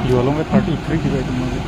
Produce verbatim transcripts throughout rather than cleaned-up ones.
Yo, along ke thirty-three kilo itu mungkin.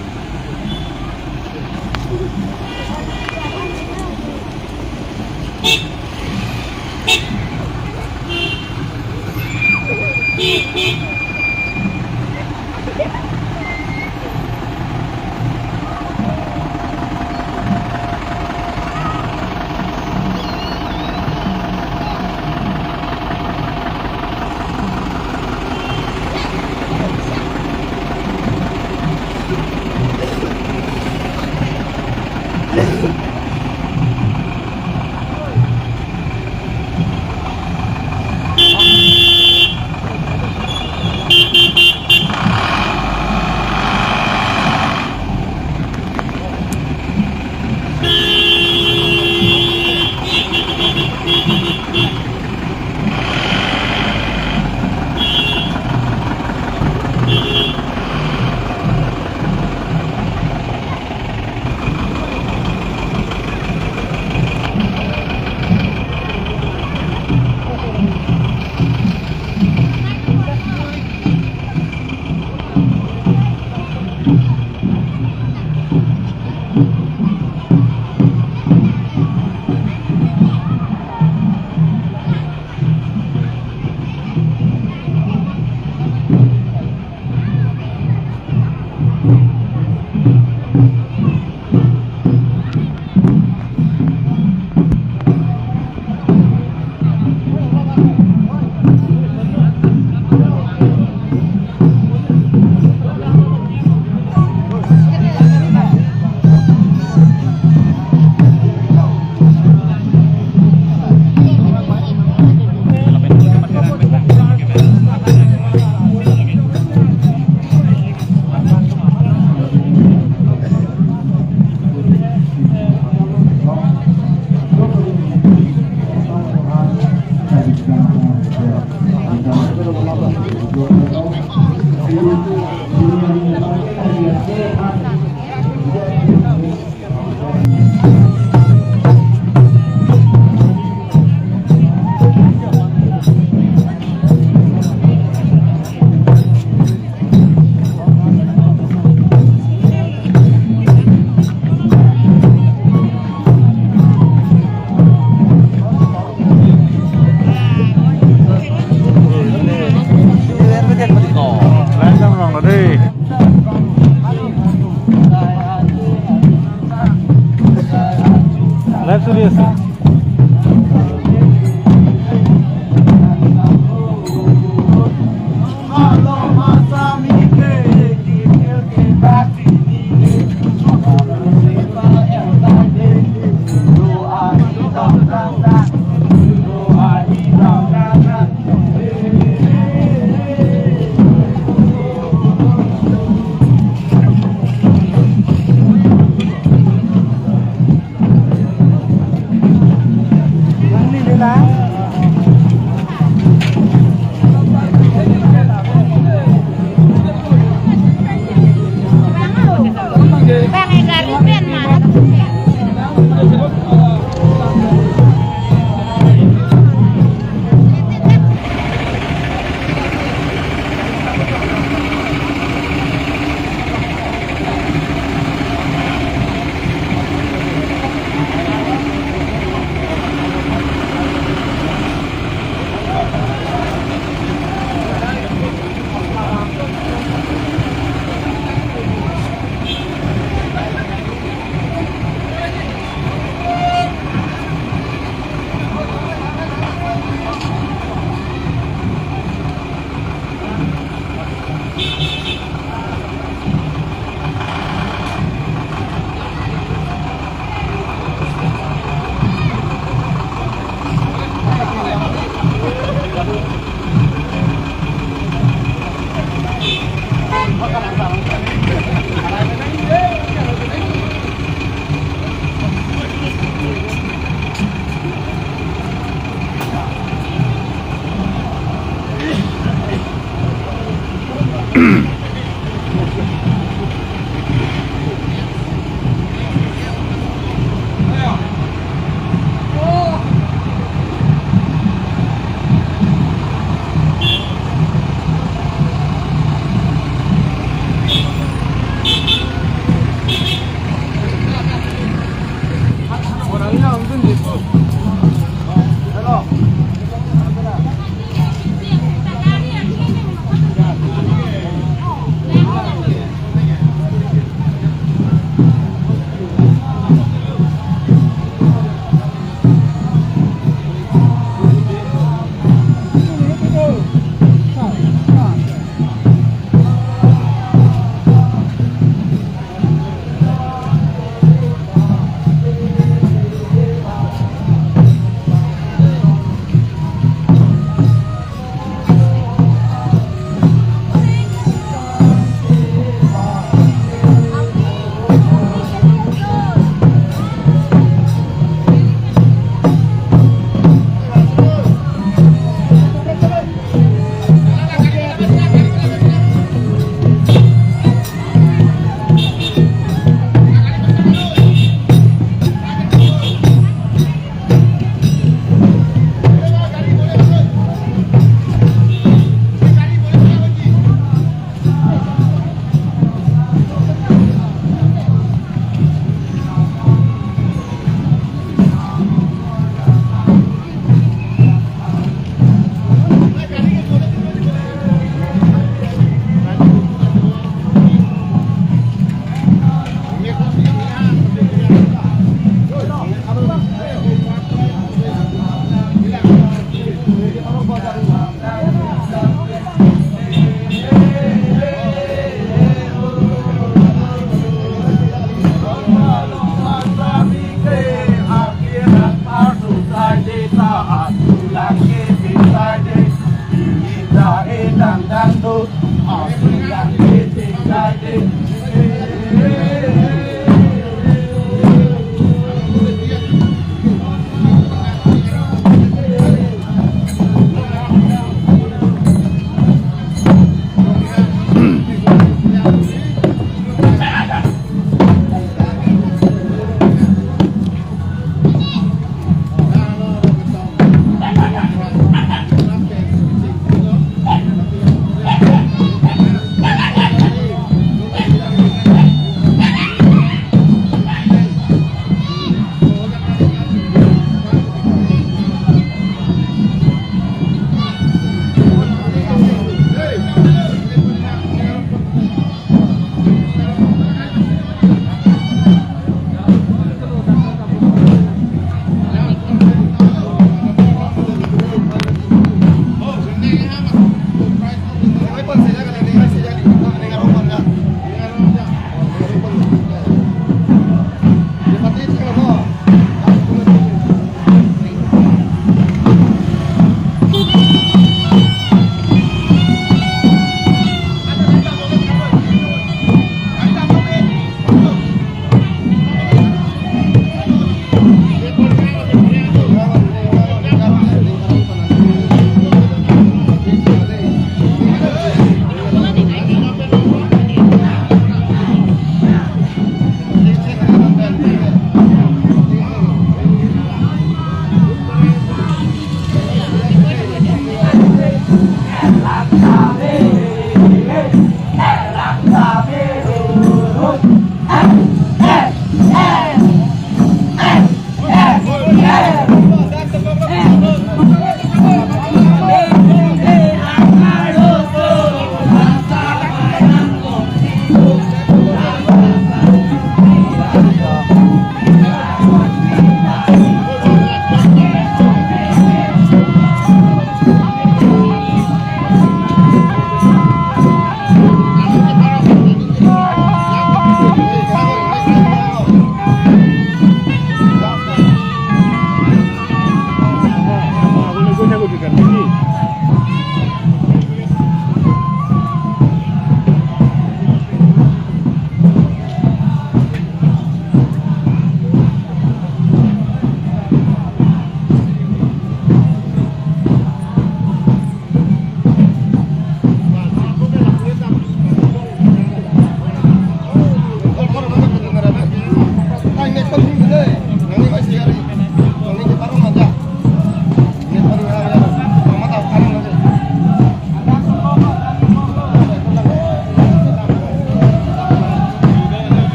Live চলি আছে।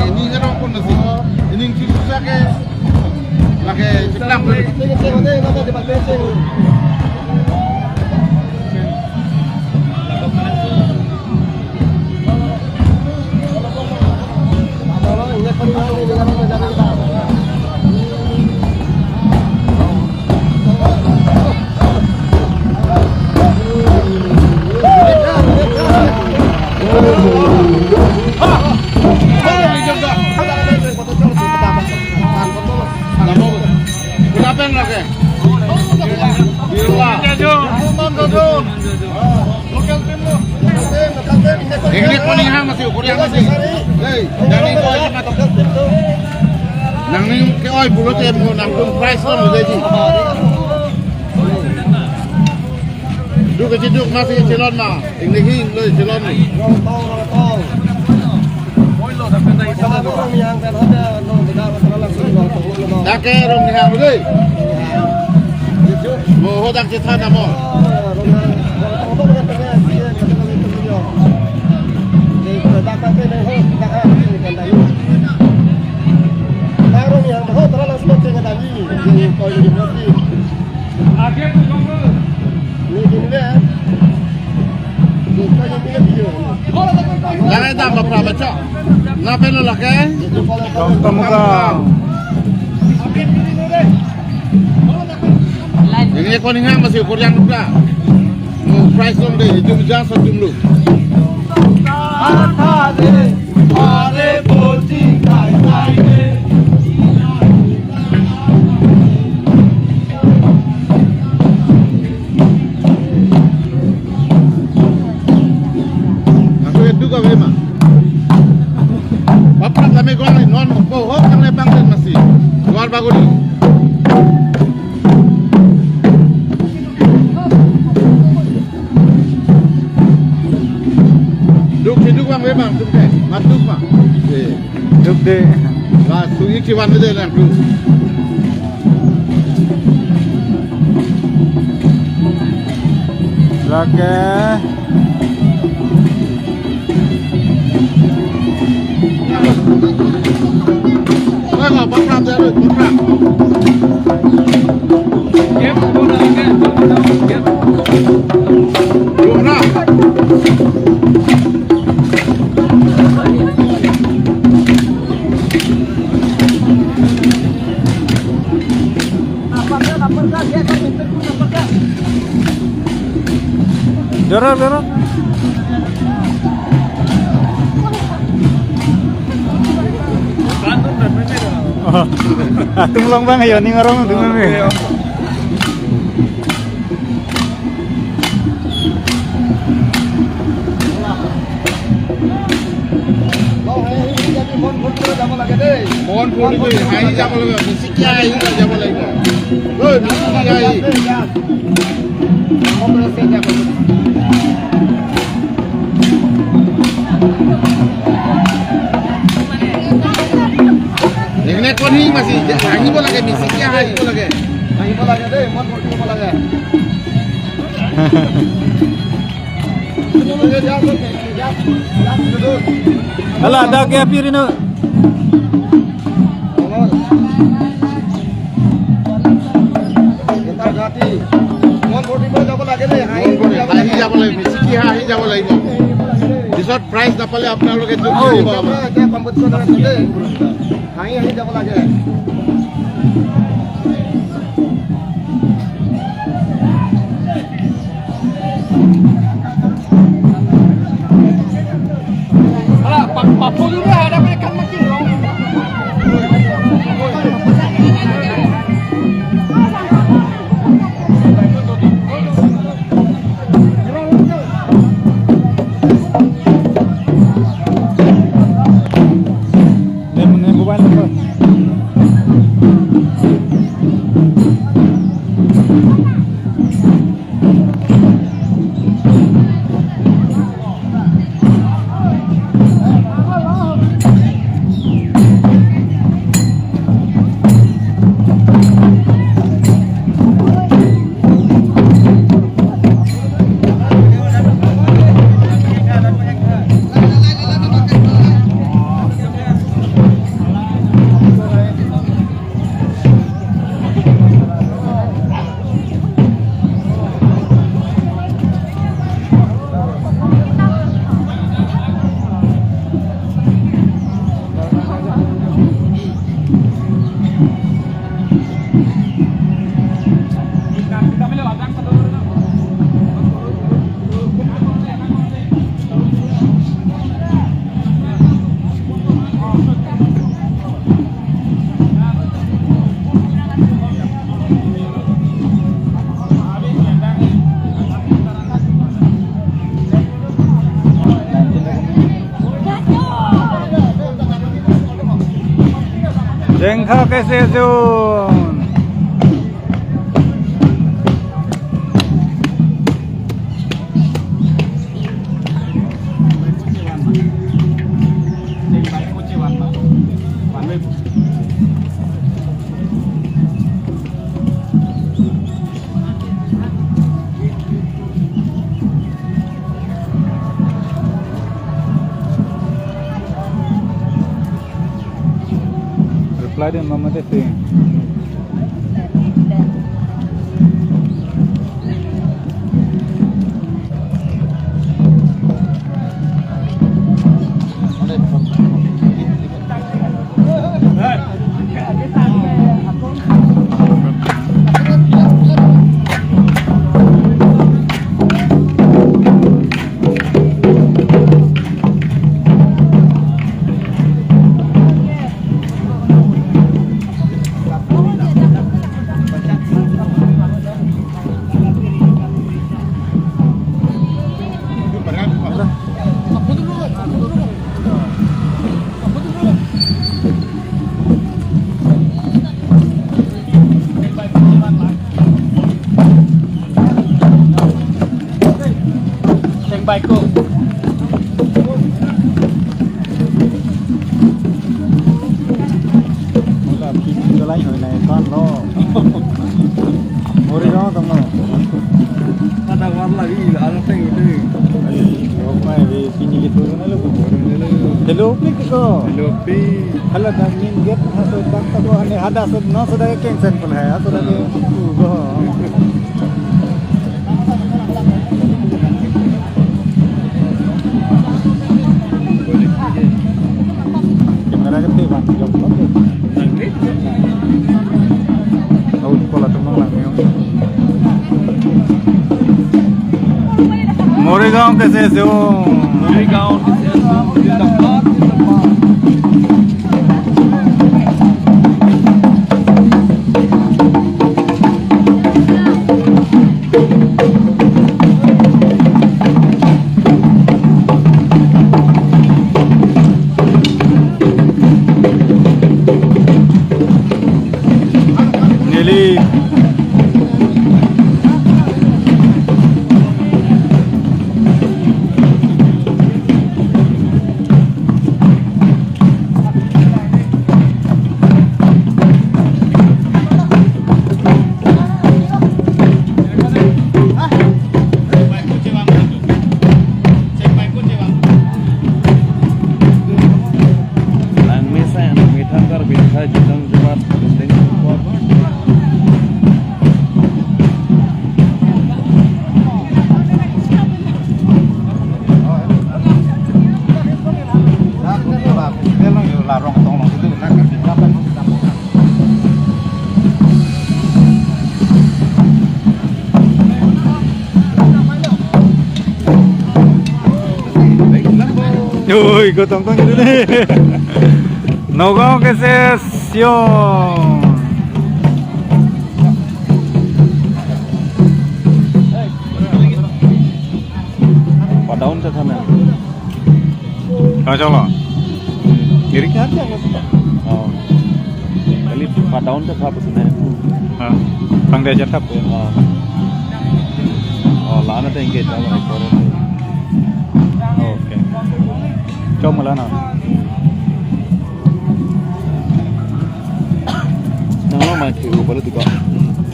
Ini kan apa sih? Ini yang susah ke. Lagi sebelah. Kenapa yang lagi? Ingnek koning hang masi ukur yang masi. Hei, nangning ke-oi matok. Nangning ke-oi pulote mo nangtum prize lo mo jadi. Duk kecil duk masi kecilon ma. Ingnek hing lo kecilon. Dak ke rong ni hang lo. Mo ho dak cethan namo. Lake dam bapra bacho. Napelo lake. Dam tamuka. Ingnek koning hang masi ukur yang dukra. Mo prize long de, jum jang sa jum lu. Aku itu kau memang. Bapak kami gol non ko ho kang le bang den masi. Gol bagul. Duk si duk bang memang duk de. Matuk bang. Eh. Duk de. Lah, tu iki wan de nang tu. Lake. Dorong, dorong. Oh. Atum long bang ayo ning arong atum ni. Mon puri puri, hai jabo lage, misi kiya hai jabo lage. Oi, misi kiya hai. Ingnek koning masi, hai jabo lage, misi kiya hai jabo lage. Hai jabo lage de, mon puri puri lage. Hala, ada ke api rino? Mon puri puri jabo lage de, hai jabo lage. Hai jabo lage, misi kiya hai jabo lage. Pisot prize napale apnalok ke jok jabo. Hai, hai, jabo lage. Ala, pa-, papo juga ada mereka makin long. Dia punya mobile number. Jengkha kese jun. Reply din mama tesi. Seng baiko. Mula pin jalai hoi nai kan lo. Mori dong tong lo. Ada warna di, ada teng itu. Ai, opai di pini gitu na lo. Hello, pik ko. Hello, pik. Hala dak main gate ha so dak ta ko ane hadak so no so dak keng sen pun hai, ha so dak ke u go. Camera ke te bang jom lo. Nang ni. Out ko latum nang lang neo. Morigaon kese jun. Morigaon kese jun. Zindabad, zindabad. Neli. Langmesen, langme thangkar bintha jidong jumat binteng support. Oi, ko tong tong gitu deh. Nagaon kese jun. Padaun ta thana. Kang cholo. Diri kya kya lo? Oh. Kali padaun ta thap sini. Ha. Pang dia thap. Oh. Oh, lana ta ingke cholo ekor. Okay. Chom lana. Nang lo ma kheu palo tiko.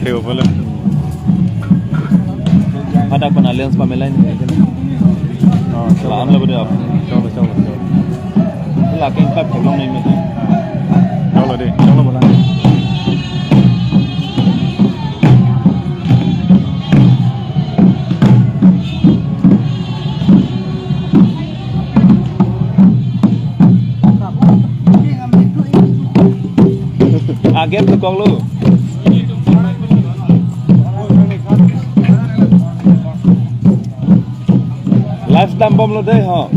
Kheu palo. Ada pernah lens pamelai ni. Oh, la am la bade ap. Cholo, cholo, cholo. La keng kap kheu long ni me. Cholo deh, cholo bola. Agen tu kong lo. Live dam bom lo deh ho.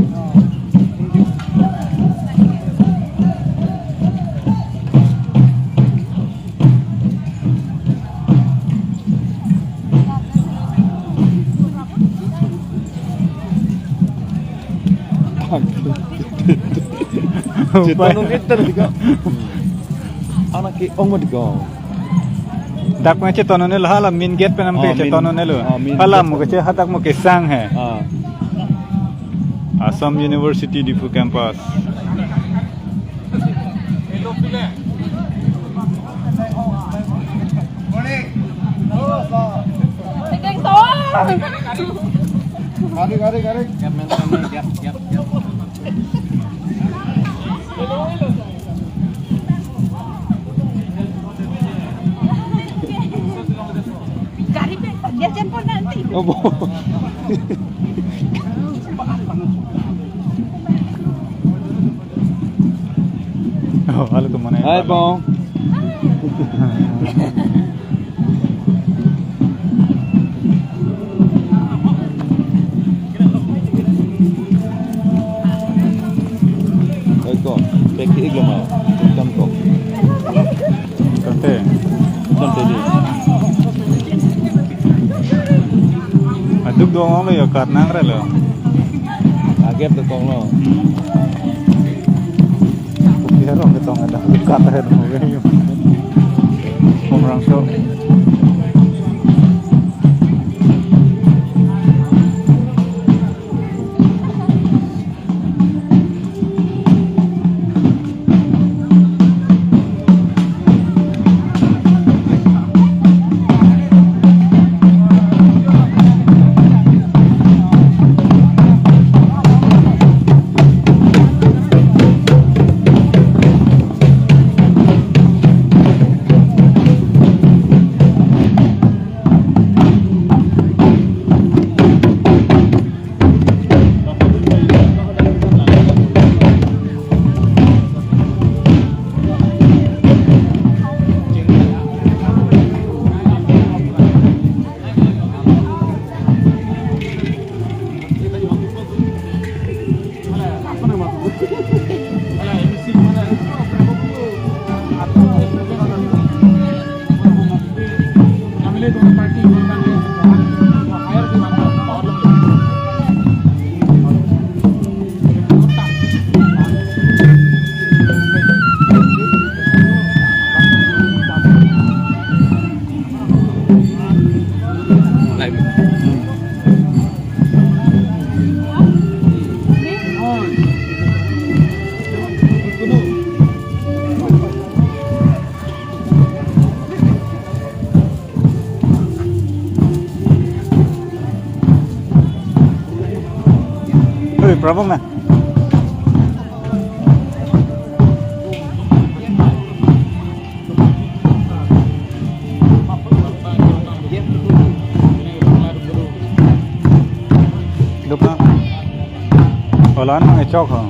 Cita nung iter. Anak ke ong mati ko. Dak ma cheton-un-elo, hala main gate pen am ke, oh, main, cheton-un-elo. Oh, main gate. Hala mo ke che, hadak mo kesang he. Ah. Assam University Diphu campus. Gari, gari, gari. Gari pe, dia jemput nanti. Oh, bo. Oh, halo, teman. Hai, Bong. Oi ko, pek ki iglo ma, tam ko. Tante. Tante di. Aduk dong lo ya, kat nang re lo. Agep de kong lo. Kopi arong ketong ada. Kat aher mo kayo. Pemrangso. Oi, problem na. Duk na. Olan mang echok ho.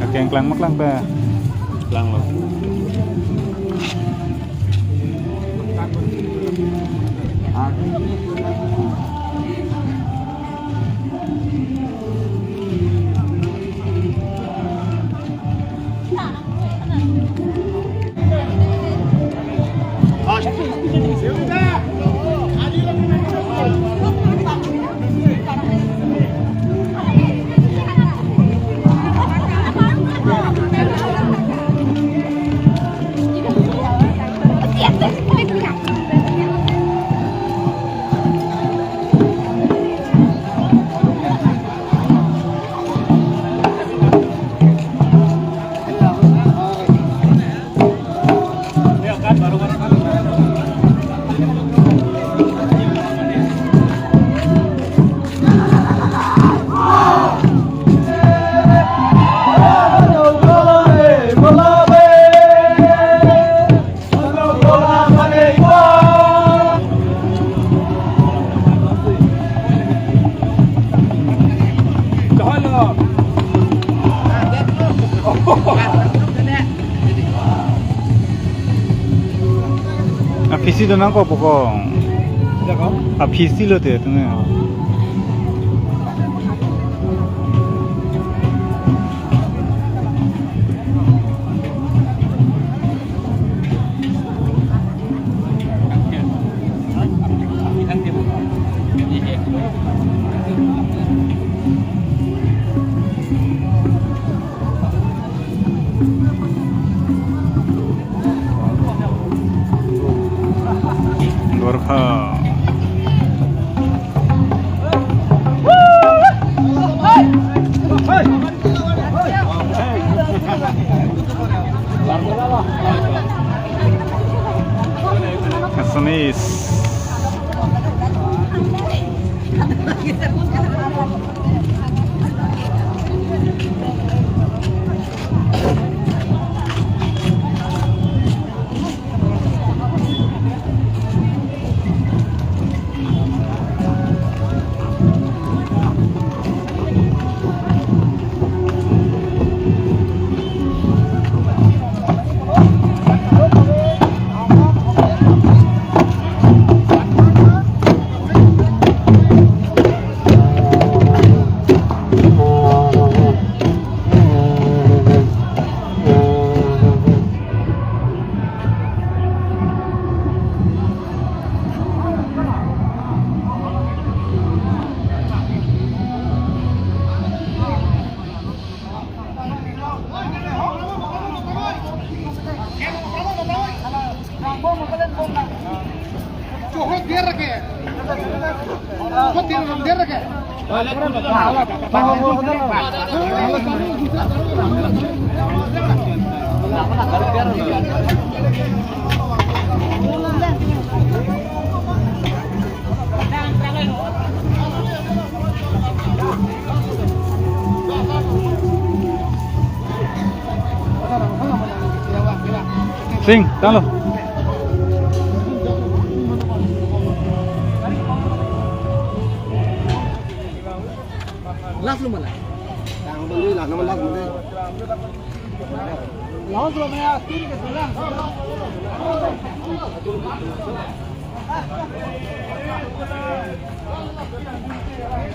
Akeng klang ma klang ta. Klang lo. A P C do nangkok pokok. A P C lo te tumi. Gorkha. Assamese. Sing, tanglo. Last lo mana? Tang beli lah, nama last beli. Last lo mana? Tin ke tulang.